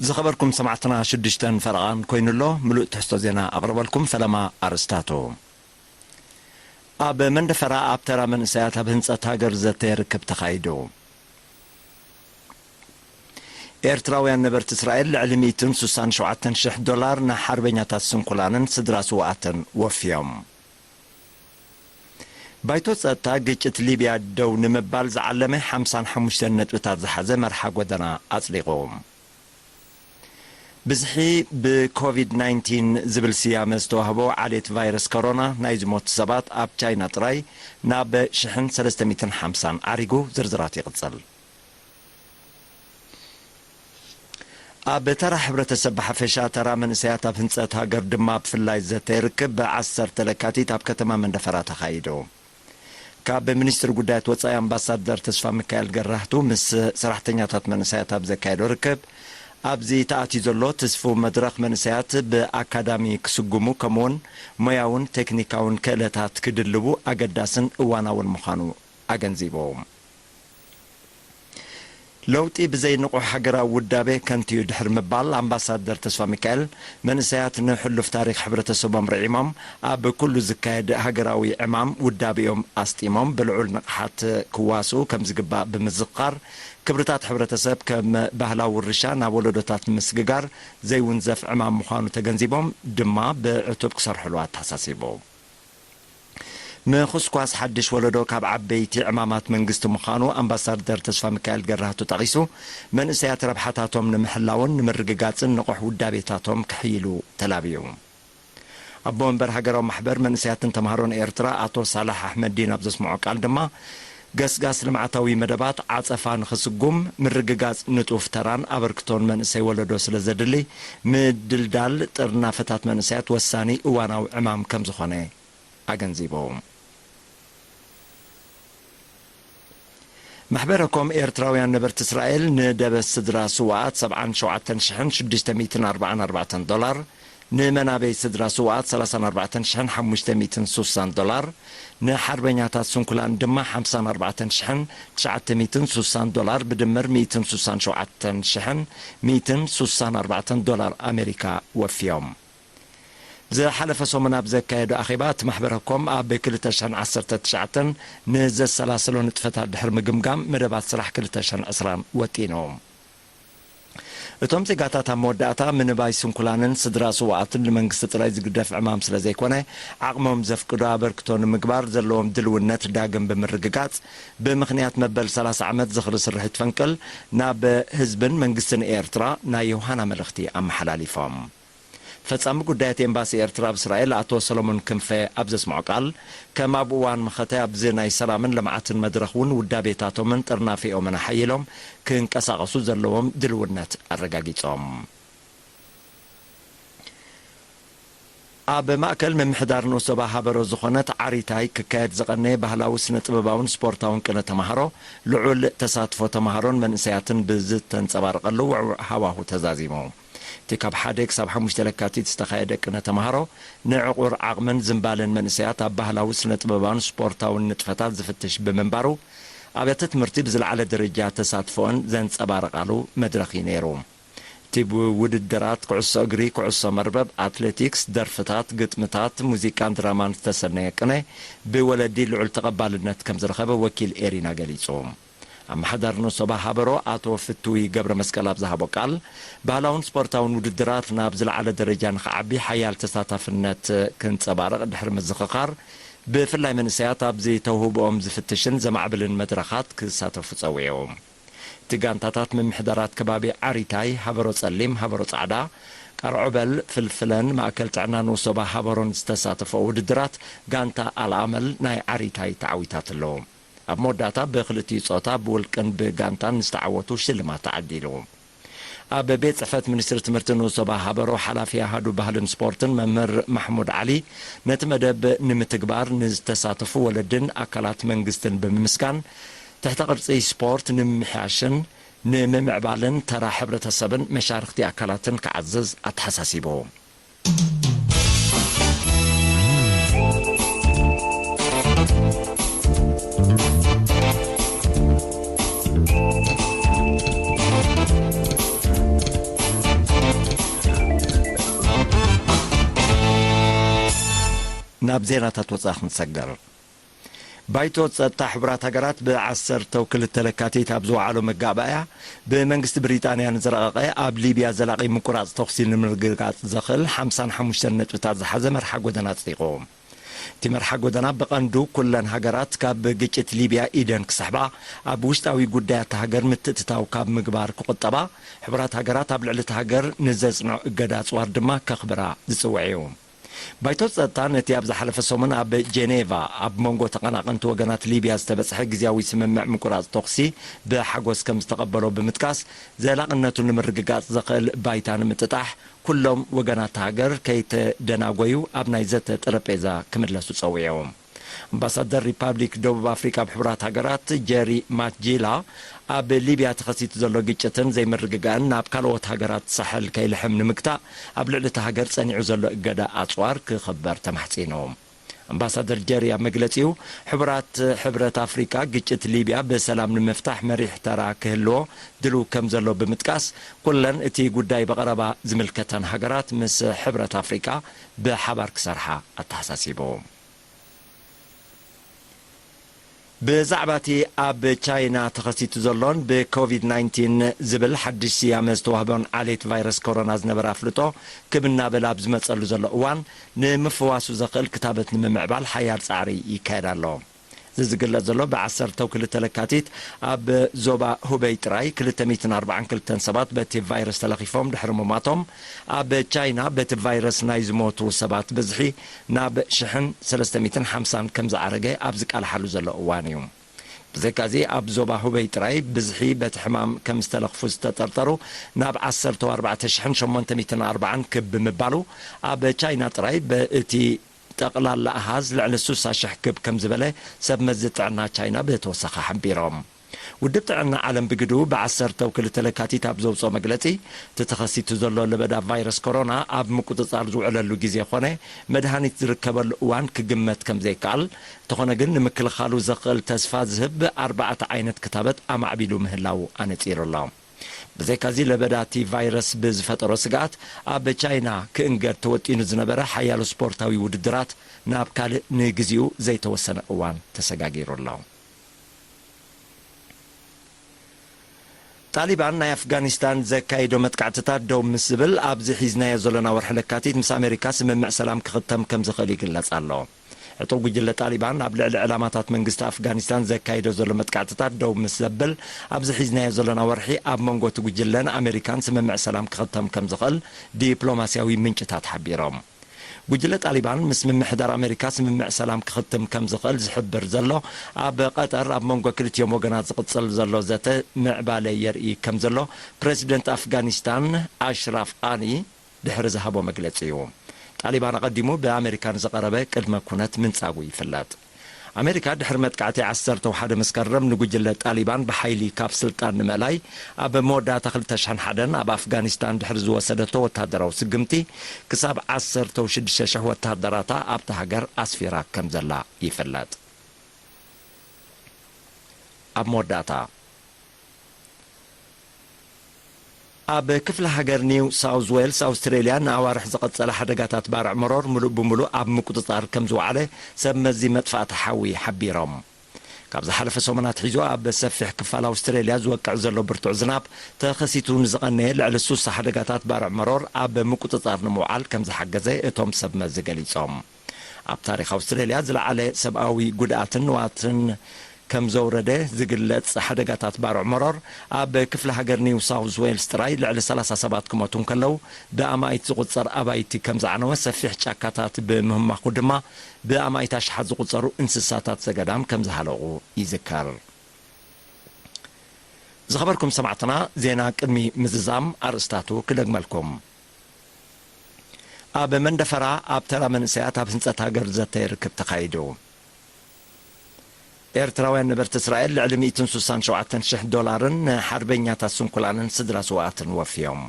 ዝኸበርኩም ሰማዕትና ሽዱሽተን ፈረቓን ኮይኑሎ። ምሉእ ትሕዝቶ ዜና ኣቕርበልኩም። ፈለማ ኣርእስታቱ። ኣብ መንደፈራ ኣብ ተራ መንእሰያት ኣብ ህንጸት ሃገር ዘተ ርክብ ተኻይዱ። ኤርትራውያን ነበርቲ እስራኤል ልዕሊ ሚእትን ሱሳን ሸውዓተን ሽሕ ዶላር ንሓርበኛታት ስንኩላንን ስድራ ስውኣትን ወፍዮም። ባይቶ ጸጥታ ግጭት ሊብያ ደው ንምባል ዝዓለመ ሓምሳን ሓሙሽተን ነጥብታት ዝሓዘ መርሓ ጎደና ኣጽዲቑ። ብዝሒ ብኮቪድ ናይንቲን ዝብል ስያመ ዝተዋህቦ ዓሌት ቫይረስ ኮሮና ናይ ዝሞቱ ሰባት ኣብ ቻይና ጥራይ ናብ ሽሕን ሰለስተ ሚእትን ሓምሳን ዓሪጉ። ዝርዝራት ይቕጽል። ኣብ ተራ ሕብረተሰብ ብሓፈሻ፣ ተራ መንእሰያት ኣብ ህንጸት ሃገር ድማ ብፍላይ ዘተ ይርክብ። ብዓሰርተ ለካቲት ኣብ ከተማ መንደፈራ ተኻይዱ። ካብ ሚኒስትሪ ጉዳያት ወጻኢ ኣምባሳደር ተስፋ ሚካኤል ገራህቱ ምስ ሰራሕተኛታት መንእሰያት ኣብ ዘካየዶ ርክብ፣ ኣብዚ ተኣትዩ ዘሎ ትስፉው መድረኽ መንእሰያት ብኣካዳሚ ክስጉሙ፣ ከምኡውን ሞያውን ቴክኒካውን ክእለታት ክድልቡ ኣገዳስን እዋናውን ምዃኑ ኣገንዚቡ። ለውጢ ብዘይ ንቑሕ ሃገራዊ ውዳቤ ከንቱ እዩ ድሕሪ ምባል ኣምባሳደር ተስፋ ሚካኤል፣ መንእሰያት ንሕሉፍ ታሪኽ ሕብረተሰቦም ርዒሞም ኣብ ኩሉ ዝካየድ ሃገራዊ ዕማም ውዳቤኦም ኣስጢሞም ብልዑል ንቕሓት ክዋስኡ ከም ዝግባእ ብምዝኽኻር፣ ክብርታት ሕብረተሰብ ከም ባህላዊ ውርሻ ናብ ወለዶታት ንምስግጋር ዘይውንዘፍ ዕማም ምዃኑ ተገንዚቦም ድማ ብዕቱብ ክሰርሕሉ ኣተሓሳሲቡ። ምኹስኳስ ሓድሽ ወለዶ ካብ ዓበይቲ ዕማማት መንግስቲ ምዃኑ ኣምባሳደር ተስፋ ሚካኤል ገራህቱ ጠቒሱ፣ መንእሰያት ረብሓታቶም ንምሕላውን ንምርግጋጽን ንቑሕ ውዳቤታቶም ክሕይሉ ተላብዩ። ኣቦ መንበር ሃገራዊ ማሕበር መንእሰያትን ተምሃሮን ኤርትራ ኣቶ ሳላሕ ኣሕመዲን ኣብ ዘስምዖ ቃል ድማ፣ ገስጋስ ልምዓታዊ መደባት ዓጸፋ ንኽስጉም፣ ምርግጋጽ ንጡፍ ተራን ኣበርክቶን መንእሰይ ወለዶ ስለ ዘድሊ፣ ምድልዳል ጥርናፈታት መንእሰያት ወሳኒ እዋናዊ ዕማም ከም ዝኾነ ኣገንዚቡ። ማሕበረ ኮም ኤርትራውያን ነበርቲ እስራኤል ንደበስ ስድራ ስውኣት ሰብዓን ሸውዓተን ሽሕን ሽዱሽተ ሚእትን ኣርባዓን ኣርባዕተን ዶላር፣ ንመናበይ ስድራ ስውኣት ሰላሳን ኣርባዕተን ሽሕን ሓሙሽተ ሚእትን ሱሳን ዶላር፣ ንሓርበኛታት ስንኩላን ድማ ሓምሳን ኣርባዕተን ሽሕን ትሽዓተ ሚእትን ሱሳን ዶላር፣ ብድምር ሚእትን ሱሳን ሸውዓተን ሽሕን ሚእትን ሱሳን ኣርባዕተን ዶላር ኣሜሪካ ወፍዮም። ዝሓለፈ ሰሙን ኣብ ዘካየዶ ኣኼባ፣ እቲ ማሕበረ ኮም ኣብ ክልተ ሽሕን ዓሰርተ ትሽዓተን ንዘሰላሰሎ ንጥፈታት ድሕሪ ምግምጋም፣ መደባት ስራሕ ክልተ ሽሕን ዕስራን ወጢኑ። እቶም ዜጋታት ኣብ መወዳእታ፣ ምንባይ ስንኩላንን ስድራ ስውኣትን ንመንግስቲ ጥራይ ዝግደፍ ዕማም ስለ ዘይኮነ፣ ዓቕሞም ዘፍቅዶ ኣበርክቶ ንምግባር ዘለዎም ድልውነት ዳግም ብምርግጋጽ፣ ብምኽንያት መበል ሰላሳ ዓመት ዝኽሪ ስርሒት ፈንቅል፣ ናብ ህዝብን መንግስትን ኤርትራ ናይ ዮሃና መልእኽቲ ኣመሓላሊፎም። ፈጻሚ ጉዳያት ኤምባሲ ኤርትራ ኣብ እስራኤል ኣቶ ሰሎሞን ክንፈ ኣብ ዘስምዖ ቃል፣ ከም ኣብ እዋን መኸተ ኣብዚ ናይ ሰላምን ልምዓትን መድረኽ እውን ውዳቤታቶምን ጥርናፊኦምን ኣሓይሎም ክንቀሳቐሱ ዘለዎም ድልውነት ኣረጋጊጾም። ኣብ ማእከል ምምሕዳር ንኡስ ዞባ ሃበሮ ዝኾነት ዓሪታይ ክካየድ ዝቐነየ ባህላዊ ስነ ጥበባውን ስፖርታውን ቅነ ተማሃሮ ልዑል ተሳትፎ ተማሃሮን መንእሰያትን ብዝተንጸባረቐሉ ውዕዉዕ ሃዋሁ ተዛዚሙ። እቲ ካብ ሓደ ክሳብ ሓሙሽተ ለካቲት ዝተኻየደ ቅነ ተማሃሮ፣ ንዕቑር ዓቕምን ዝምባለን መንእሰያት ኣብ ባህላዊ ስነ-ጥበባውን ስፖርታውን ንጥፈታት ዝፍትሽ ብምንባሩ፣ ኣብያተ ትምህርቲ ብዝለዓለ ደረጃ ተሳትፎኦን ዘንጸባርቓሉ መድረኽ እዩ ነይሩ። እቲ ብውድድራት ኩዕሶ እግሪ፣ ኩዕሶ መርበብ፣ ኣትሌቲክስ፣ ደርፍታት፣ ግጥምታት፣ ሙዚቃን ድራማን ዝተሰነየ ቅነ፣ ብወለዲ ልዑል ተቐባልነት ከም ዝረኸበ ወኪል ኤሪና ገሊጹ። ኣመሓዳሪ ንኡስ ዞባ ሃበሮ ኣቶ ፍትዊ ገብረ መስቀል ኣብ ዝሃቦ ቃል፣ ባህላውን ስፖርታውን ውድድራት ናብ ዝለዓለ ደረጃ ንኽዓቢ ሓያል ተሳታፍነት ክንጸባርቕ ድሕሪ ምዝኽኻር፣ ብፍላይ መንእሰያት ኣብዚ ተውህቦኦም ዝፍትሽን ዘማዕብልን መድረኻት ክሳተፉ ጸዊዑ። እቲ ጋንታታት ምምሕዳራት ከባቢ ዓሪታይ፣ ሃበሮ ጸሊም፣ ሃበሮ ጻዕዳ፣ ቀርዖበል፣ ፍልፍለን ማእከል ጥዕና ንኡስ ዞባ ሃበሮን ዝተሳተፎ ውድድራት፣ ጋንታ ኣልኣመል ናይ ዓሪታይ ተዓዊታትሉ። ኣብ መወዳእታ ብክልቲኡ ጾታ ብውልቅን ብጋንታን ንዝተዓወቱ ሽልማት ተዓዲሉ። ኣብ ቤት ጽሕፈት ሚኒስትሪ ትምህርቲ ንኡስ ዞባ ሃበሮ ሓላፊ ኣሃዱ ባህልን ስፖርትን መምህር ማሕሙድ ዓሊ፣ ነቲ መደብ ንምትግባር ንዝተሳተፉ ወለድን ኣካላት መንግስትን ብምምስጋን፣ ትሕተ ቅርጺ ስፖርት ንምምሕያሽን ንምምዕባልን ተራ ሕብረተሰብን መሻርኽቲ ኣካላትን ክዓዝዝ ኣተሓሳሲቡ። ኣብ ዜናታት ወጻኢ ክንሰገር። ባይቶ ጸጥታ ሕቡራት ሃገራት ብዓሰርተው ክልተ ለካቲት ኣብ ዝወዓሎ መጋባእያ፣ ብመንግስቲ ብሪጣንያ ንዝረቐቐ ኣብ ሊብያ ዘላቒ ምቁራጽ ተኹሲ ንምርግጋጽ ዘኽእል ሓምሳን ሓሙሽተን ነጥብታት ዝሓዘ መርሓ ጎደና ኣጽዲቑ። እቲ መርሓ ጎደና ብቐንዱ ኩለን ሃገራት ካብ ግጭት ሊብያ ኢደን ክስሕባ፣ ኣብ ውሽጣዊ ጉዳያት ሃገር ምትእትታው ካብ ምግባር ክቑጠባ፣ ሕቡራት ሃገራት ኣብ ልዕሊ እታ ሃገር ንዘጽንዖ እገዳ ኣጽዋር ድማ ከኽብራ ዝጽውዕ እዩ። ባይቶ ጸጥታ ነቲ ኣብ ዝሓለፈ ሰሙን ኣብ ጀኔቫ ኣብ መንጎ ተቐናቐንቲ ወገናት ሊብያ ዝተበጽሐ ግዝያዊ ስምምዕ ምቁራጽ ተኹሲ ብሓጎስ ከም ዝተቐበሎ ብምጥቃስ፣ ዘላቕነቱ ንምርግጋጽ ዘኽእል ባይታ ንምጥጣሕ፣ ኩሎም ወገናት ሃገር ከይተደናጎዩ ኣብ ናይ ዘተ ጠረጴዛ ክምለሱ ጸዊዑ። ኣምባሳደር ሪፓብሊክ ደቡብ ኣፍሪቃ ኣብ ሕቡራት ሃገራት ጀሪ ማትጂላ፣ ኣብ ሊብያ ተኸሲቱ ዘሎ ግጭትን ዘይምርግጋእን ናብ ካልኦት ሃገራት ሳሕል ከይልሕም ንምግታእ፣ ኣብ ልዕሊ እታ ሃገር ጸኒዑ ዘሎ እገዳ ኣጽዋር ክኽበር ተማሕጺኑ። ኣምባሳደር ጀሪ ኣብ መግለጺኡ፣ ሕቡራት ሕብረት ኣፍሪቃ ግጭት ሊብያ ብሰላም ንምፍታሕ መሪሕ ተራ ክህልዎ ድልው ከም ዘሎ ብምጥቃስ፣ ኩለን እቲ ጉዳይ ብቐረባ ዝምልከተን ሃገራት ምስ ሕብረት ኣፍሪቃ ብሓባር ክሰርሓ ኣተሓሳሲቡ። ብዛዕባ እቲ ኣብ ቻይና ተኸሲቱ ዘሎን ብኮቪድ ናይንቲን ዝብል ሓድሽ ስያመ ዝተዋህቦን ዓሌት ቫይረስ ኮሮና ዝነበረ ኣፍልጦ ክብ እናበለ ኣብ ዝመጸሉ ዘሎ እዋን፣ ንምፍዋሱ ዘኽእል ክታበት ንምምዕባል ሓያል ጻዕሪ ይካየድ ኣሎ። እዚ ዝግለጽ ዘሎ ብዓሰርተው ክልተ ለካቲት ኣብ ዞባ ሁበይ ጥራይ ክልተ ሚእትን ኣርባዓን ክልተን ሰባት በቲ ቫይረስ ተለኺፎም ድሕሪ ምሟቶም፣ ኣብ ቻይና በቲ ቫይረስ ናይ ዝሞቱ ሰባት ብዝሒ ናብ ሽሕን ሰለስተ ሚእትን ሓምሳን ከም ዝዓረገ ኣብ ዝቃልሓሉ ዘሎ እዋን እዩ። ብዘይካዚ፣ ኣብ ዞባ ሁበይ ጥራይ ብዝሒ በቲ ሕማም ከም ዝተለኽፉ ዝተጠርጠሩ ናብ ዓሰርተ ኣርባዕተ ሽሕን ሸሞንተ ሚእትን ኣርባዓን ክብ ብምባሉ፣ ኣብ ቻይና ጥራይ በእቲ ጠቕላላ ኣሃዝ ልዕሊ ስሳ ሽሕ ክብ ከም ዝበለ ሰብ መዚ ጥዕና ቻይና ብተወሳኺ ሓቢሮም። ውድብ ጥዕና ዓለም ብግድኡ ብዓሰርተው ክልተ ለካቲት ኣብ ዘውፅኦ መግለፂ፣ እቲ ተኸሲቱ ዘሎ ለበዳ ቫይረስ ኮሮና ኣብ ምቁፅፃር ዝውዕለሉ ግዜ ኮነ መድሃኒት ዝርከበሉ እዋን ክግመት ከም ዘይከኣል፣ እንተኾነ ግን ንምክልኻሉ ዘኽእል ተስፋ ዝህብ ኣርባዕተ ዓይነት ክታበት ኣማዕቢሉ ምህላዉ ኣነፂሩ ኣሎ። ብዘይካዚ ለበዳ እቲ ቫይረስ ብዝፈጠሮ ስግኣት፣ ኣብ ቻይና ክእንገድ ተወጢኑ ዝነበረ ሓያሎ ስፖርታዊ ውድድራት ናብ ካልእ ንግዚኡ ዘይተወሰነ እዋን ተሰጋጊሩ ኣሎ። ጣሊባን ናይ ኣፍጋኒስታን ዘካየዶ መጥቃዕትታት ደው ምስ ዝብል፣ ኣብዚ ሒዝናዮ ዘለና ወርሒ ለካቲት ምስ ኣሜሪካ ስምምዕ ሰላም ክኽተም ከም ዝኽእል ይግለጽ ኣሎ። ዕጡቕ ጉጅለ ጣሊባን ኣብ ልዕሊ ዕላማታት መንግስቲ ኣፍጋኒስታን ዘካይዶ ዘሎ መጥቃዕትታት ደው ምስ ዘብል፣ ኣብዚ ሒዝናዮ ዘለና ወርሒ ኣብ መንጎ እቲ ጉጅለን ኣሜሪካን ስምምዕ ሰላም ክኽተም ከም ዝኽእል ዲፕሎማስያዊ ምንጭታት ሓቢሮም። ጉጅለ ጣሊባን ምስ ምምሕዳር ኣሜሪካ ስምምዕ ሰላም ክኽትም ከም ዝኽእል ዝሕብር ዘሎ፣ ኣብ ቀጠር ኣብ መንጎ ክልቲኦም ወገናት ዝቕጽል ዘሎ ዘተ ምዕባለ የርኢ ከም ዘሎ ፕረዚደንት ኣፍጋኒስታን ኣሽራፍ ቃኒ ድሕሪ ዝሃቦ መግለጺ እዩ። ጣሊባን ኣቐዲሙ ብኣሜሪካ ንዝቐረበ ቅድመ ኩነት ምንጻጉ ይፍለጥ። ኣሜሪካ ድሕሪ መጥቃዕቲ ዓሰርተ ሓደ መስከረም ንጉጅለ ጣሊባን ብሓይሊ ካብ ስልጣን ንምእላይ፣ ኣብ መወዳእታ ክልተ ሽሕን ሓደን ኣብ ኣፍጋኒስታን ድሕሪ ዝወሰደቶ ወታደራዊ ስግምቲ፣ ክሳብ ዓሰርተ ሽዱሽተ ሽሕ ወታደራታ ኣብታ ሃገር ኣስፊራ ከም ዘላ ይፍለጥ። ኣብ መወዳእታ፣ ኣብ ክፍለ ሃገር ኒው ሳውዝ ዌልስ ኣውስትሬልያ ንኣዋርሕ ዝቐጸለ ሓደጋታት ባርዕ መሮር ምሉእ ብምሉእ ኣብ ምቁጽጻር ከም ዝወዓለ ሰብ መዚ መጥፋእቲ ሓዊ ሓቢሮም። ካብ ዝሓለፈ ሰሙናት ሒዙ ኣብ ሰፊሕ ክፋል ኣውስትሬልያ ዝወቅዕ ዘሎ ብርቱዕ ዝናብ፣ ተኸሲቱ ንዝቐነየ ልዕሊ ሱሳ ሓደጋታት ባርዕ መሮር ኣብ ምቁጽጻር ንምውዓል ከም ዝሓገዘ እቶም ሰብ መዚ ገሊጾም። ኣብ ታሪኽ ኣውስትሬልያ ዝለዓለ ሰብኣዊ ጉድኣትን ንዋትን ከም ዘውረደ ዝግለጽ ሓደጋታት ባርዕ መሮር፣ ኣብ ክፍለ ሃገር ኒው ሳውዝ ዌልስ ጥራይ ልዕሊ ሰላሳ ሰባት ክሞቱ እንከለዉ፣ ብኣማኢት ዝቑጸር ኣባይቲ ከም ዝዓነወ፣ ሰፊሕ ጫካታት ብምህማኹ ድማ ብኣማኢት ኣሽሓት ዝቑጸሩ እንስሳታት ዘገዳም ከም ዝሃለቑ ይዝከር። ዝኸበርኩም ሰማዕትና፣ ዜና ቅድሚ ምዝዛም ኣርእስታቱ ክደግመልኩም። ኣብ መንደፈራ ኣብ ተራ መንእሰያት ኣብ ህንጸት ሃገር ዘተ ርክብ ተኻይዱ። ኤርትራውያን ነበርቲ እስራኤል ልዕሊ ሚእትን ስሳን ሸውዓተን ሽሕ ዶላርን ንሓርበኛታት ስንኩላንን ስድራ ስውኣትን ወፍዮም።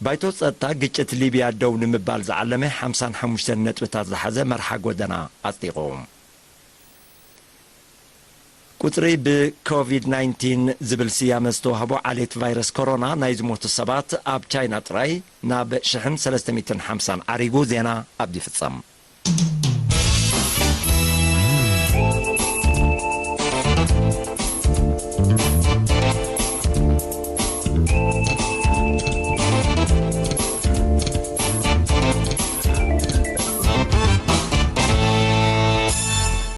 ባይቶ ጸጥታ ግጭት ሊብያ ደው ንምባል ዝዓለመ ሓምሳን ሓሙሽተን ነጥብታት ዝሓዘ መርሓ ጎደና ኣጽዲቑ። ቁጽሪ ብኮቪድ ናይንቲን ዝብል ስያመ ዝተዋህቦ ዓሌት ቫይረስ ኮሮና ናይ ዝሞቱ ሰባት ኣብ ቻይና ጥራይ ናብ ሽሕን ሰለስተ ሚእትን ሓምሳን ዓሪጉ። ዜና ኣብዚ ይፍጸም።